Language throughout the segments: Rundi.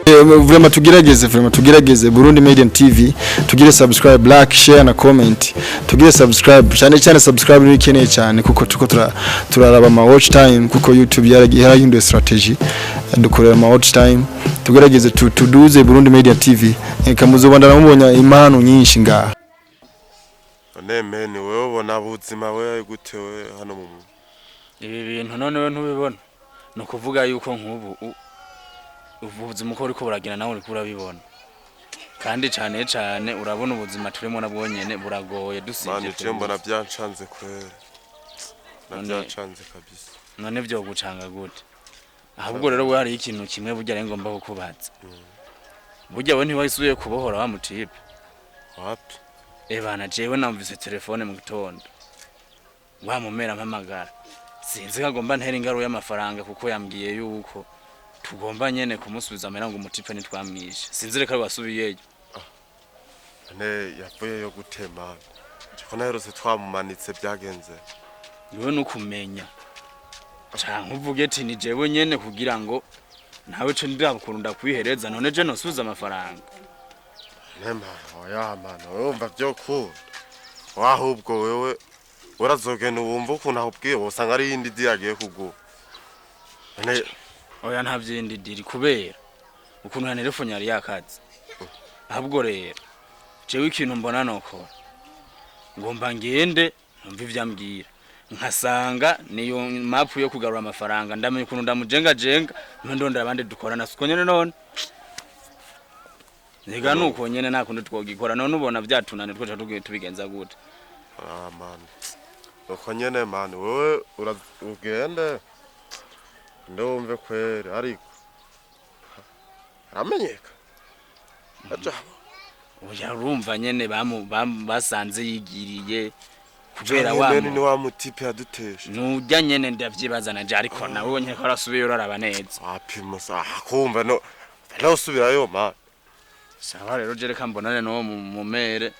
Vraiment tugerageze, vraiment tugerageze. Burundi Media TV, tugire subscribe, like, share na comment. Tugire subscribe cyane cyane, subscribe ni ikeneye cyane kuko tuko turaraba ama watch time, kuko YouTube yarahinduye strategy, dukorera ama watch time. Tugerageze tuduze Burundi Media TV. Eka muzobandana mubonye impano nyinshi ngaha. None meni, wewe ubona buzima wewe gute we hano mu Ibi bintu none we ntubibona? Ni ukuvuga yuko nk'ubu ubuzima uko uriko buragenda nawe uriko urabibona, kandi cane cane urabona ubuzima turimo nabwo nyene buragoye dusivye Mani, je twebwe. mbona byancanze kwere na byancanze kabisa. None vyogucanga gute? Ahubwo rero we hariho ikintu kimwe burya rero ngomba kukubaza. Burya we ntiwasubiye kubohora wa mutipe? Wapi. Ebana, jewe namvise telefone mu gitondo wa mumera mpamagara, sinzi ko agomba ntera ingaru y'amafaranga, kuko yambwiye yuko tugomba nyene kumusubiza amahera ngo umutipe ntitwamwishe. Sinzi reka wasubiyeyo. None yavuyeyo gute mani? Ko naherutse twamumanitse, byagenze? Niwe nukumenya canke uvuge ati ni jewe nyene, kugira ngo nawe ce ndaba ukuntu ndakwihereza. None je nosubiza amafaranga? Ne mani, oya mani, wewe wumva vyokunda? Wahubwo wewe urazogenda wumva ukuntu akubwiye, wosanga ari iyindi deal agiye kuguha none. Oya, nta vyindi deal, kubera ukuntu ya telefone yari yakaze. Ahubwo rero jewe ikintu mbona nokora, ngomba ngende numva ivyo ambwira, nkasanga niyo mapu yo kugarura amafaranga, ndamenya ukuntu ndamujenga jenga, ndondera abandi dukorana. Siko nyene none Rega nuko nyene nta kundi twogikora. None ubona vyatunaniye, twoca tubigenza gute? Ah mani, uko nyene mani, wewe ugende ndumve kweri, ariko aramenyeka aja. Oya, urumva nyene basanze yigiriye kubera wa Meni ni wa mutipe yadutesha. Nujya nyene, ndavyibaza nanje, ariko nawe nyene ko arasubiye uraraba neza. Wapi musa, ah, kumva no usubirayo mani. Sawa rero, je reka mbonane n'uwo mumere,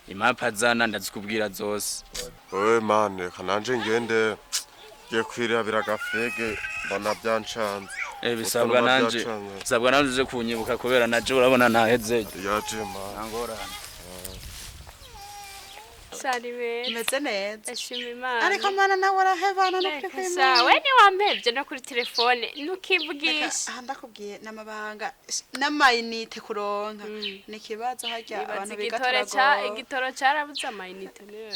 imapa azana ndazikubwira zose. Wewe mani, reka nanje ngende, ngiye kwirabira agafege, mbona byancanze. Bisabwa Ukuntu nanje byancanze. Bisabwa nanje uje kunyibuka, kubera naje urabona ntahezeyo. Yaje mani. Ntangorane. Sari beza. Meze neza. Ashima Imana. Ariko mana, nawe urahebana no kuri Reka sha, we ntiwampevye no kuri telefone ntukivugisha. Aha ndakubwiye n'amabanga n'amayinite kuronka ni ikibazo harya. Ibaza Abantu biga igitoro ca turagowe. Igitoro carabuze, amayinite niyo.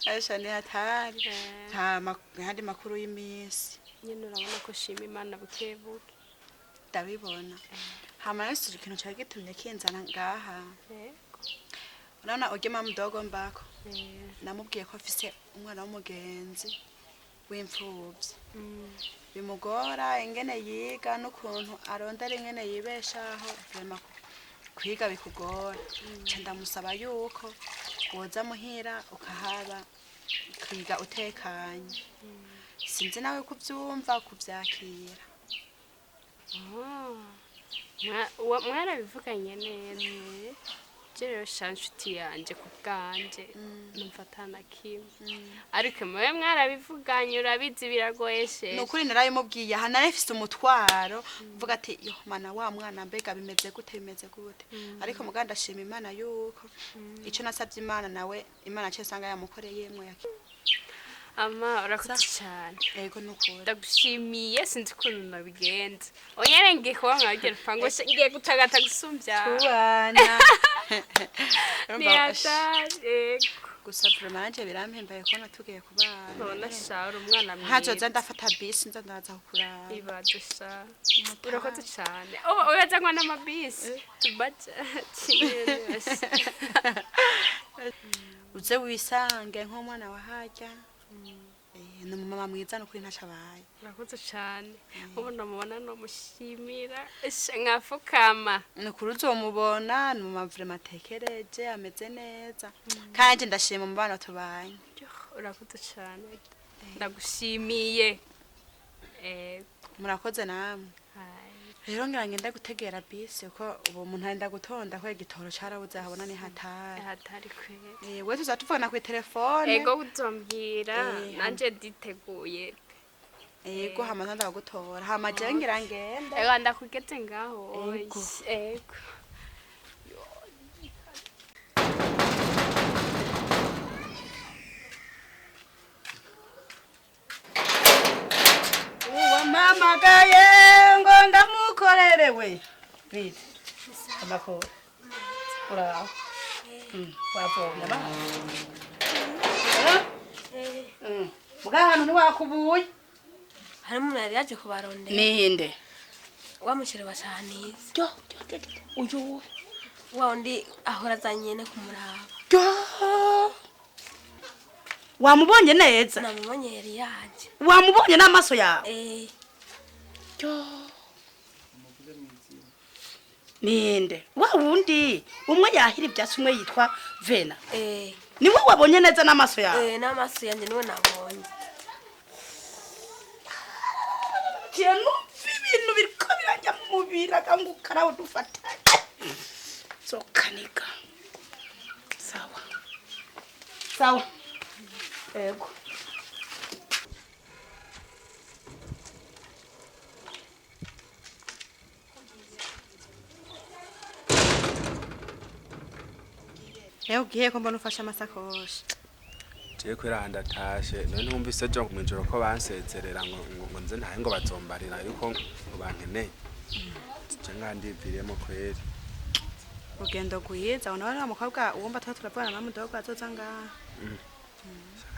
Asha, ni hatari. Nta handi makuru y'iminsi? Nyene urabona ko shima Imana buke buke. Ndabibona. Hama rero ikintu cari gitumye kinzana ngaha, urabona urya mama mudogo mbako, namubwiye ko afise umwana w'umugenzi w'imfuvyi, bimugora ingene yiga n'ukuntu arondera ingene yibeshaho. Vraiment kwiga bikugora. Nca ndamusaba yuko woza muhira ukahaba, ukiga utekanye. Sinzi nawe kuvyumva, kuvyakira. Ah. Mwarabivuganye neza. Je rero sha nshuti yanje, ku bwanje numva atana kimwe, ariko mube mwarabivuganye, urabizi biragoye sheshe. Ni ukuri narabimubwiye. Aha narifise umutwaro, mvuga ati: "Yo mana, wa mwana mbega bimeze gute, bimeze gute?" Ariko muga ndashima Imana yuko ico nasabye Imana, nawe Imana cyo usanga yamukoreyemwo Ama urakoze cyane. Ego, nukuri. Ndagushimiye, sinzi ukuntu nabigenza. Onyene ngiye kuba nkabigera upango, ngiye gutagata gusumbya. Tubana. Ntiyatari, ego. Gusa vraiment nanje birampimbaye kubona tugiye kubana. None sha, uri umwana mwiza. Ntazoza ndafata bisi nza ndaza kukuraba. Ibaze sha, urakoze cyane. Oh, uraza nkwa n'amabisi tubaja. Uze wisange nk'umwana wa harya. Ni umumama mwiza nukuri, ntaco abaye. Urakoze cyane. Ubu ndamubona nomushimira nkafukama. Ni ukuri uzomubona, ni umumama vraiment atekereje, ameze neza, kandi ndashima umubano tubanye. Yoh, urakoze cyane, ndagushimiye. Ego. Murakoze namwe. Hai. Rero ngira ngenda gutegera bisi, kuko ubu umuntu arenda gutonda ko igitoro carabuze, habona ni hatari. Hatari kweri. We tuza tuvugana kuri telefone. Ego, uzombwira. Nanje nditeguye. Yego, hama ndagutora, hama jewe ngira ngende. Ego, ndakugeze ngaho. Ego. Ego. Uwampamagaye ngo ndamukorere we bite amakuru uraho? Wavomye amazi? Bwa hantu ntiwakubuye. Hari umuntu yari yaje kubarondera. Ninde? Wa muceri wa Shanize. Ryo ryo, ryo, ryo, uyu? Wa undi ahora azanye nyene kumuraba. Ryo, wamubonye neza? Namubonye, yari yaje. Wamubonye n'amaso yawe? Eh. Ryo, ninde? Wa wundi umwe yahira ibyatsi, umwe yitwa Vena? Eh. Niwe wabonye neza n'amaso yawe? Eh, n'amaso yanje niwe nabonye. Numva ibintu biriko birajya mu mubiri, akangukaraho dufatanye zokaniga. Sawa sawa, ego. Rero ugiye ko mbona ufashe amasakoshi? Jewe kwera ndatashe. None ntumvise ejo mw'ijoro ko bansezerera ngo nze ntahe, ngo bazombarira yuko ngo bankeneye? Je nga ndiviremo kweri. Urugendo rwiza. Ubona wa mukobwa uwumva tuba turavugana na mudogo azoza ngaha?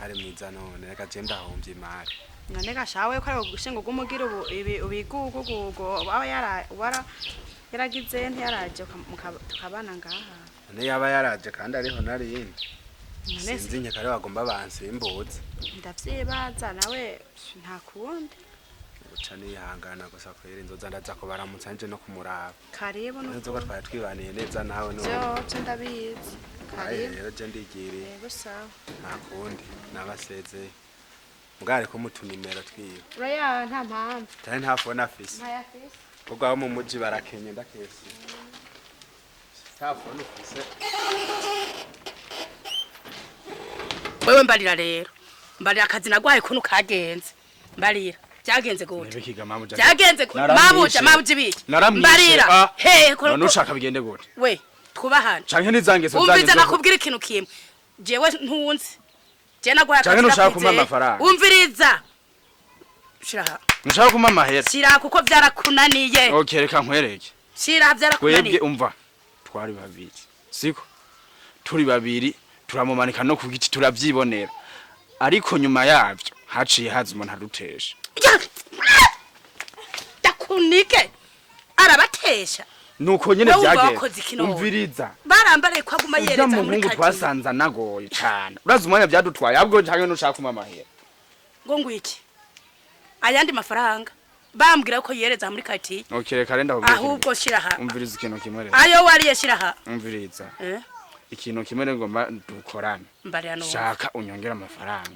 Ari mwiza. None reka je ndahomvye imari. None gashawe ko ari ugushinga ugumugira ubu ibi ubigugugugo aba yara wara yaragize ntiyaraje tukabana ngaha. None yaba yaraje kandi ariho narindi. None se- Sinzi, nkeka ari bagomba bansimbuze. Ndavyibaza nawe, nta kundi. Guca nihangana gusa kweri, nzoza ndaza kubaramutsa nje no kumuraba. Karibu. Nzoga twari twibaniye neza nawe none. Vyo ndabizi. Aye. Karibu. Rero je ndigiriye. Yego, sawa. Nta kundi, nabasezeye mugare ko mutunimero twiwe. Uraya, nta mpamvu. Cyane nta phone afise. Ntayafise. Ubwo abo mu muji barakenye, ndakesi nta phone ufise. Wewe mbarira rero, mbarira akazi nagwaye kuntu kagenze. Mbarira byagenze gute? Nibikiga mabuja. Byagenze gute mabuja? Mabuja ibiki? Naramwishe. Mbarira. Ah. He? None ushaka bigende gute? We, twubahane. Canke nizangeso Umviza. zanyu Nakubwira ikintu kimwe, jewe ntunzi, je naguhaye Canke akazi. ntushaka kumpa Ndakwizeye. amafaranga? Umviriza, shira aha. Ntushaka kumpa amahera? Shira, kuko byarakunaniye. Okay, reka nkwereke. Shira, Twebwe byarakunaniye. umva, twari babiri, siko? Turi babiri turamumanika no ku giti, turavyibonera, ariko nyuma yavyo haciye haza umuntu adutesha. Ya! Ndakunike, arabatesha? Nuko nyene Wowe wumva vyagenze. wakoze iki none? Umviriza. Barambaraye ko aguma Urya yereza muri muhungu karitsiye. twasanze anagoye cane, urazi umwanya vyadutwaye. Ahubwo canke ntushaka kumpa amahera? Ngo ngwiki? Ayandi mafaranga bambwira ko yereza muri karitsiye. Okay, reka renda kubwira ikintu. Ahubwo shira aha. Umviriza ikintu kimwe rero. Ayo wariye, shira aha. Umviriza. Eh? Ikintu kimwe rero ngomba dukorane. Mbarira none. Shaka unyongera amafaranga.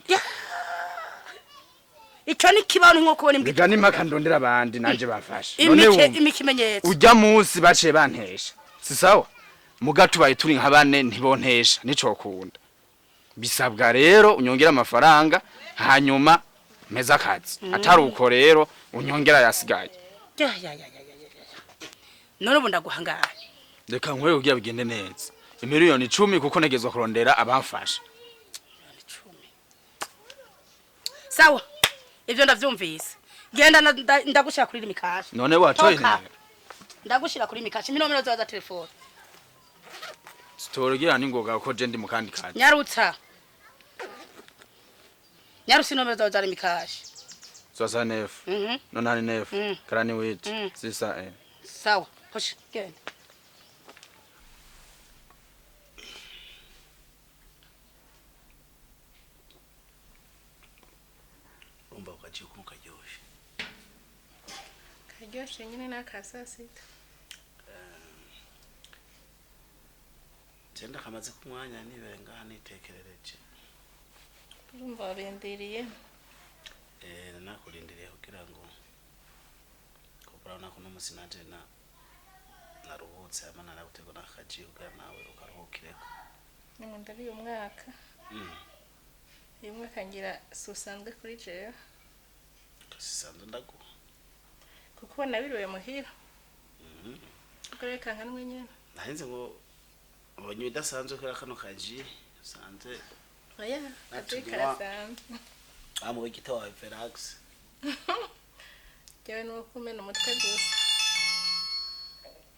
Ico ni kibaho nko kubona imbwa. Rega n'impaka ndondera abandi nanje bafashe. None Imike wumva imikimenyetso. Ujya munsi baciye bantesha, si sawa? Muga tubaye turi nka bane ntibontesha, nicokunda. Bisabwa rero unyongera amafaranga, hanyuma meza akazi. Atari uko rero unyongera yasigaye. Ya ya ya ya ya ya. None ubu ndaguhangaye? Reka nkwereke kugira bigende neza, imiliyoni 10, kuko ntegezwa kurondera abamfasha. Sawa, ivyo ndavyumvise. Genda, ndagushira kuri Lumicash. None watoye? Toka. Nimero. Ndagushira kuri Lumicash, inomero zawe za telefone. Sitorogera ningoga ko je ndi mu kandi kazi. Nyarutsa, nyarutsa, inomero zawe za Lumicash. 69. 89. 48. 601. Sawa, hoshi, genda. Urumva ako kaciye ukuntu karyoshe? Karyoshe nyine, ni aka saa sita. Je ndakamaze ku mwanya nibere ngaha nitekerereje. Urumva warindiriye. Eh, nakurindiriye kugira ngo kuko urabona ko uno munsi nanje na naruhutse, hama naragutegura n'akaji kugira nawe ukaruhukireko. Nimwe ndari uyu mwaka. Uyu mwaka ngira si usanzwe kuri jewe. Sisanzwe ndaguha. Kuko ubona biriwe muhira. Ubwo reka nkanwe nyene. Nahenze ngo ubonye ibidasanzwe kubera kano kaji usanze. Oya, Natunywa. akazi karasanzwe. Amuwe igita wawe Verax. Jewe nuko kumena umutwe gusa.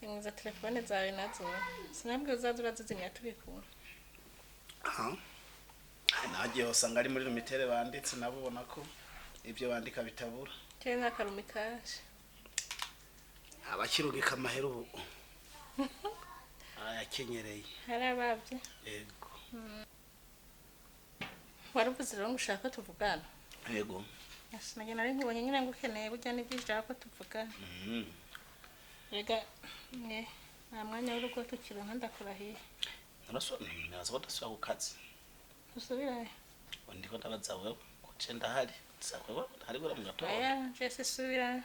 Inguza telefone zawe nazo. Sinabwiye uzaza urazizimya turi kumwe. Aha. Nagiye usanga ari muri rumitere banditse, nabo ubona ko ibyo bandika bitabura. Jewe ntakarumi kaje. Abakirungika amahera ubu arayakenyereye. Hari abavye. Yego. Wari uvuze rero ngo ushaka ko tuvugana. Yego. Sinajya nari nkubonye nyine ngukeneye, burya ni byinshi ushaka ko tuvugana. Rega mwe nta mwanya w'urugo tukironka, ndakurahiye. Naraso ko ndasubira ku kazi. Usubirayo? Ndiko ndabaza wewe ko ce ndahari sakwewe ndahari gura mu gatondo. Oya, je sisubirayo.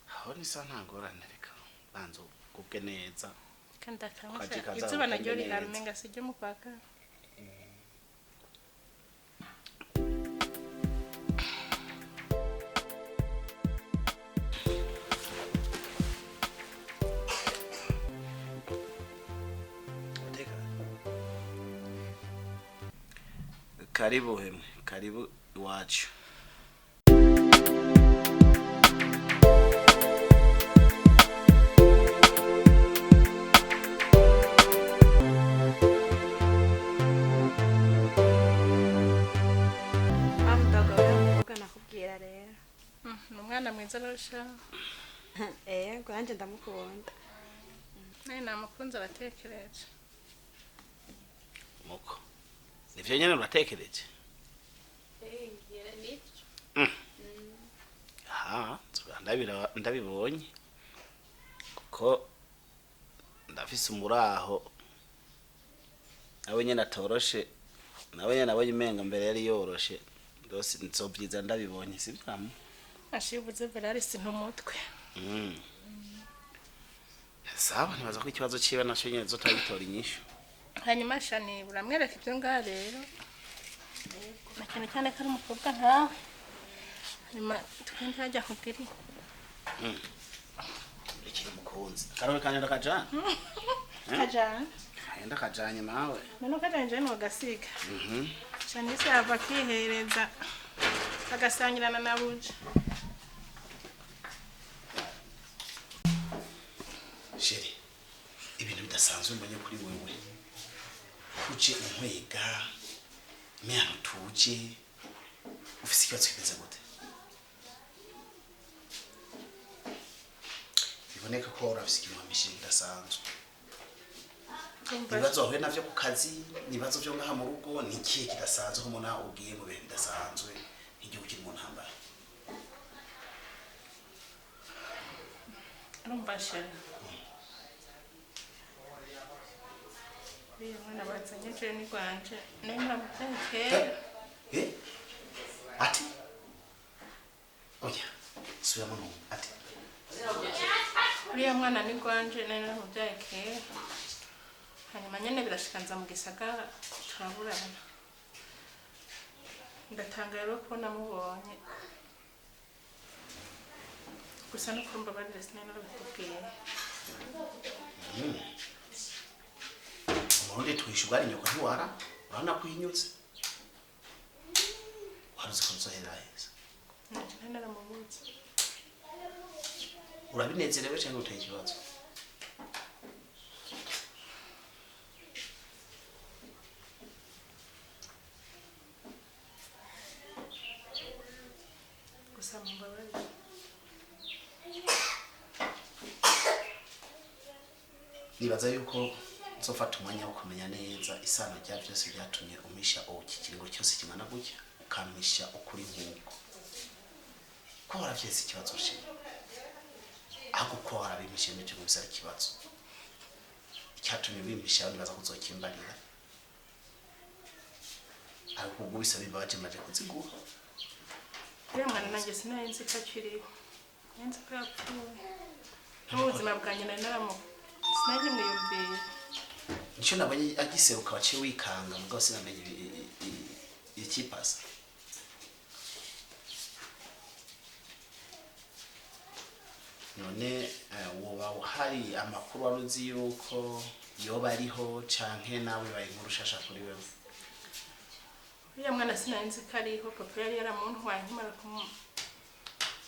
Aho ni sa nta ngorane, reka banza ugubwe neza. Kandi akanwa Kaji kaza izuba naryo gukende rihari neza. Umenga siryo mu kwa kane. Karibu hemwe, karibu iwacu. Wa mudogo we mukobwa nakubwira rero. Ni umwana mwiza arusha. Yego, nanjye ndamukunda. Nawe namukunze, aratekereje. Muko nivyo nyene uratekereje? Ngira nibyo. Aha ndabibonye kuko ndafise umuraho nawe nyene atoroshe, nawe nyene nabonye umenga mbere yari yoroshe ndose, nzovyiza ndabibonye, sivyo amwe? Ashibuze Verarisi ntumutwe. Sawa, ntibaza ko ikibazo ciwe naco nyene zotagitora inyishu. Hanyuma shani uramwereka ibyo ngaha rero, na cyane cyane ko ari umukobwa nkawe, hanyuma tugende hajya kubwira. Ikiri mukunzi akarobe kanje ndakajana. Kajana. Kagenda kajanye nawe. None kajana je nogasiga. Shanise yava akihereza agasangirana na buja. Chéri, ibintu bidasanzwe mbonye kuri wewe, uje unkwega mwana tuje, ufise ikibazo kimeze gute? Biboneka ko urafise ikintu wamishije kidasanzwe. Ibibazo wahuye navyo ku kazi, ibibazo vyo ngaha mu rugo, ni ikihe kidasanzwe ko umuntu ugiye mu bihe bidasanzwe nk'igihugu kiri mu ntambara? Urumva chéri, uriya mwana bazanye je ni rwanje, nayo ntamubyaye kera. Eh? Ati? Oya, subiramo numve. Ati? Uriya mwana ni rwanje, nayo naramubyaye kera, hanyuma nyene birashika nza mu gisagara turaburana. Ndatangaye rero kubona mubonye gusa, no kumva barire sinari narabikubwiye. Umurundi twisha ubwari nyoko ntiwara, urabona ko uhinyutse. Wari uzi ko nzohera heza. Nanje nari naramubuze. Urabinezerewe cyangwa uteye ikibazo? Gusa mumbabarire. Nibaza yuko nzofata umwanya wo kumenya neza isano rya byose byatumye umisha ubu iki kiringo cyose kingana gutya, ukampisha ukuri nk'uko. Ko waravyese ikibazo chéri. Ahubwo ko warabimishe n'ibyo ngo bisa ikibazo. Icyatumye ubimpisha nibaza ko uzokimbarira. Ariko ubwo bisaba imbabazi maje kuziguha. Uriya mwana nanjye sinari nzi ko akiriho, nari nzi ko yapfuye. No mu buzima bwanjye nari naramu sinari mwiyumviye. Nicyo nabonye agiseruka waciye wikanga, mugabo sinamenye ikipasa. None woba hari amakuru wari uzi yuko yoba ariho, canke nawe bibaye inkuru shasha kuri wewe? Uriya mwana sinari nzi ko ariho. Papa yari yaramuntwaye nkimara kumu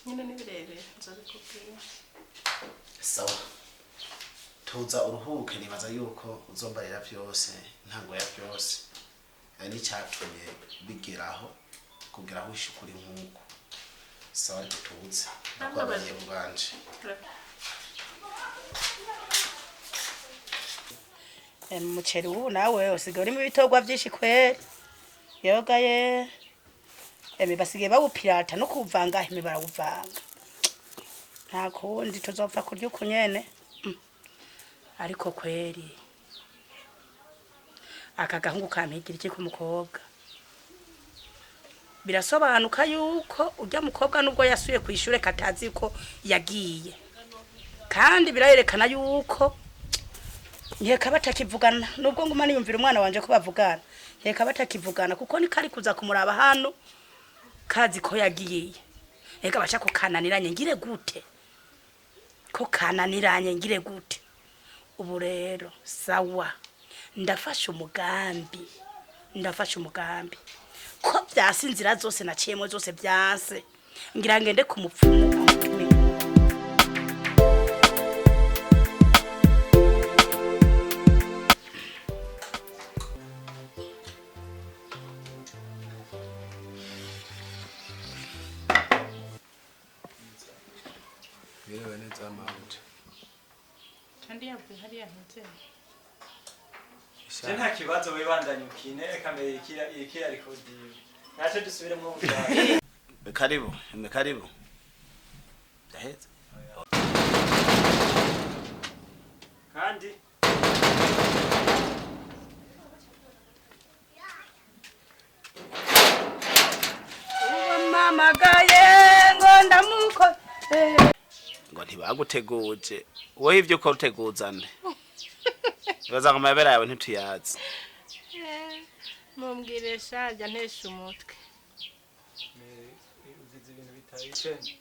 nyine, ni birebire, nzabikubwira. Sawa, tuza uruhuke. Nibaza yuko uzombarira vyose, ntango ya byose, n'icyatumye bigeraho kugeraho ukuri nk'uko. Sawa, ariko tuze, ndakwabariye bwanje. Umuceri ubu nawe usigaye urimo ibitorwa byinshi kweri, yoga ye. Emi, basigaye bawupirata no kuwuvanga. Emi, barawuvanga, nta kundi tuzopfa kurya uku nyene. Ariko kweri aka gahungu kampigira iki ku mukobwa? Birasobanuka yuko urya mukobwa nubwo yasuye ku ishure katazi ko yagiye, kandi birayerekana yuko nkeka batakivugana. Nubwo nguma niyumvira umwana wanje ko bavugana, nkeka batakivugana, kuko ni kari kuza kumuraba hano kazi ko yagiye. Eka baca ko kananiranye, ngire gute? Ko kananiranye, ngire gute ubu rero? Sawa, ndafashe umugambi, ndafashe umugambi ko vyase inzira zose naciyemo zose vyanse, ngira ngende ku mupfumu amutume. Biriwe neza, mabuja. Kandi yavuye hariya ntuzeye. Je nta kibazo, wibandanye ukine, reka mbere irikira rekodiyo, ntacyo dusubiremo ubutaha. Karibu, karibu. Ndahetse. Kandi Uwamamagaye ngo ndamuko. Ngo ntibaguteguje wowe, ibyo ukora uteguzane, ibaza ngo amabere yawe ntituyazi. Mumbwire shajya ntesha umutwe. Uzize ibintu bitari.